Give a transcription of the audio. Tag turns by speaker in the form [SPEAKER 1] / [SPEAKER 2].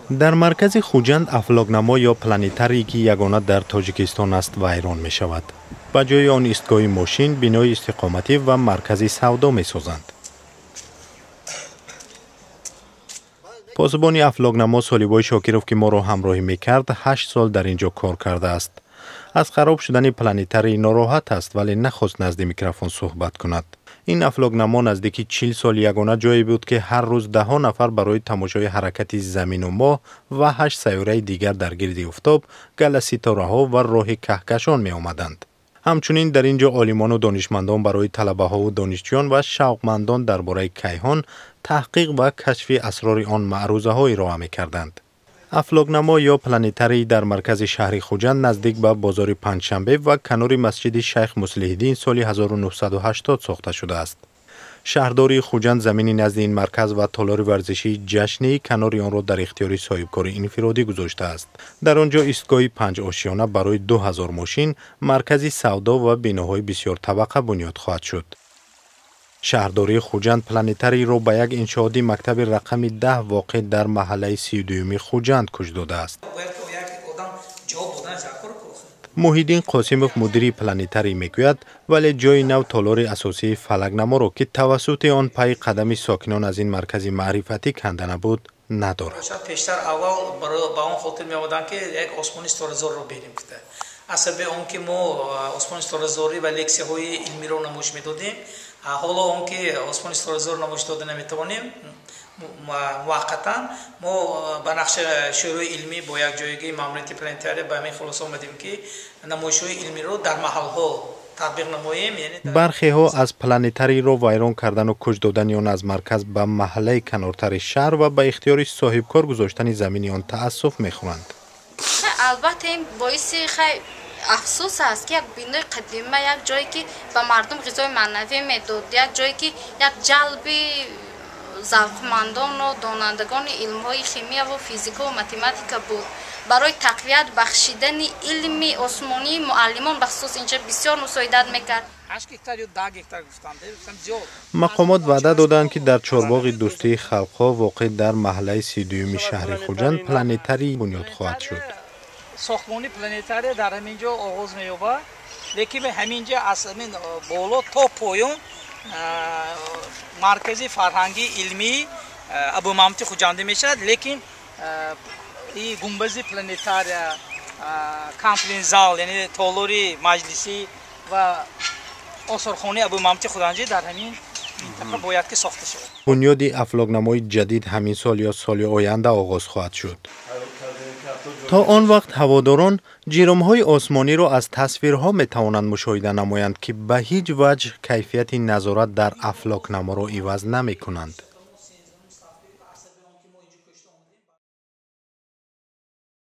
[SPEAKER 1] Дар маркази Хуҷанд афлокнамо ё планетарий, ки ягона дар Тоҷикистон аст, вайрон мешавад. Ба ҷои он истгоҳи мошин, бинои истиқоматӣ ва маркази савдо месозанд. Посбони афлокнамо Солибой Шокиров, ки моро ҳамроҳӣ мекард, 8 сол дар ин ҷо кор кардааст. Аз хароб шудани планетарий нороҳат аст, вале нахост назди микрофон суҳбат кунад. Ин афлокнамо наздики 40 сол ягона ҷое буд, ки ҳар рӯз даҳҳо нафар барои тамошои ҳаракати замину моҳ ва ҳашт сайёраи дигар дар гирди офтоб, галаситораҳо ва роҳи каҳкашон меомаданд. Ҳамчунин дар ин ҷо олимону донишмандон барои талабаҳову донишҷӯён ва шавқмандон дар бораи кайҳон, таҳқиқ ва кашфи асрори он маърузаҳо ироа мекарданд. Афлокнамо ё планетарий дар маркази шаҳри Хуҷанд, наздик ба бозори Панҷшанбе ва канори масҷиди Шайх Муслиҳиддин соли 1980 сохта шудааст. Шаҳрдории Хуҷанд замини назди ин марказ ва толори варзишии ҷашнии канори онро дар ихтиёри соҳибкори инфиродӣ гузоштааст. Дар он ҷо истгоҳи панҷошёна барои 2000 мошин, маркази савдо ва биноҳои бисёртабақа бунёд хоҳад шуд. Шаҳрдории Хуҷанд планетарийро ба як иншооти мактаби рақами 10, воқеъ дар маҳаллаи 32-юми Хуҷанд, кӯч додааст. Муҳиддин Қосимов, мудири планетарий, мегӯяд, вале ҷои нав толори асосии фалакнаморо, ки тавассути он пайи қадами сокинон аз ин маркази маърифатӣ канда набуд, надорад.
[SPEAKER 2] Пештар аввал ба он хотир меомаданд, ки як осмони ситоразорро бинем гуфта. Аз сабаби он ки мо осмони ситоразорӣ ва лексияҳои илмиро намоиш медодем, ҳоло он ки осмони ситоразор намоиш дода наметавонем, муваққатан мо ба нақша шӯрои илмӣ бо якҷоягии маъмурияти планетария ба ҳамин хулоса омадем, ки намоишҳои илмиро дар маҳалҳо татбиқ намоем.
[SPEAKER 1] Бархеҳо аз планетарийро вайрон кардану кӯч додани он аз марказ ба маҳаллаи канортари шаҳр ва ба ихтиёри соҳибкор гузоштани замини он таассуф мехӯранд.
[SPEAKER 3] Албатта, ин боиси хай афсӯс аст, ки як бинои қадима, як ҷое ки ба мардум ғизои маънавӣ медод, як ҷое ки як ҷалби завқмандону донандагони илмҳои химияву физикаву математика буд, барои тақвият бахшидани илми осмонии муаллимон бахусус инҷа бисёр мусоидат мекард.
[SPEAKER 1] Мақомот ваъда доданд, ки дар чорбоғи дӯстии халқҳо, воқеъ дар маҳаллаи 32-юми шаҳри Хуҷанд, планетарий бунёд хоҳад шуд.
[SPEAKER 2] Сохтмони планетария дар ҳамин ҷо оғоз меёбад, лекин ҳамин ҷо аз ҳамин боло то поён маркази фарҳангии илмии Абумамти Хуҷандӣ мешавад. Лекин и гумбази планетария, конференц-зал, яъне толори маҷлисӣ ва осорхонаи Абумамти Хуҷандӣ дар ҳамин минтақа бояд ки сохта шавад.
[SPEAKER 1] Бунёди афлокнамои ҷадид ҳамин сол ё соли оянда оғоз хоҳад шуд. То он вақт ҳаводорон ҷиромҳои осмониро аз тасвирҳо метавонанд мушоҳида намоянд, ки ба ҳеҷ ваҷҳ кайфияти назорат дар афлокнаморо иваз намекунанд.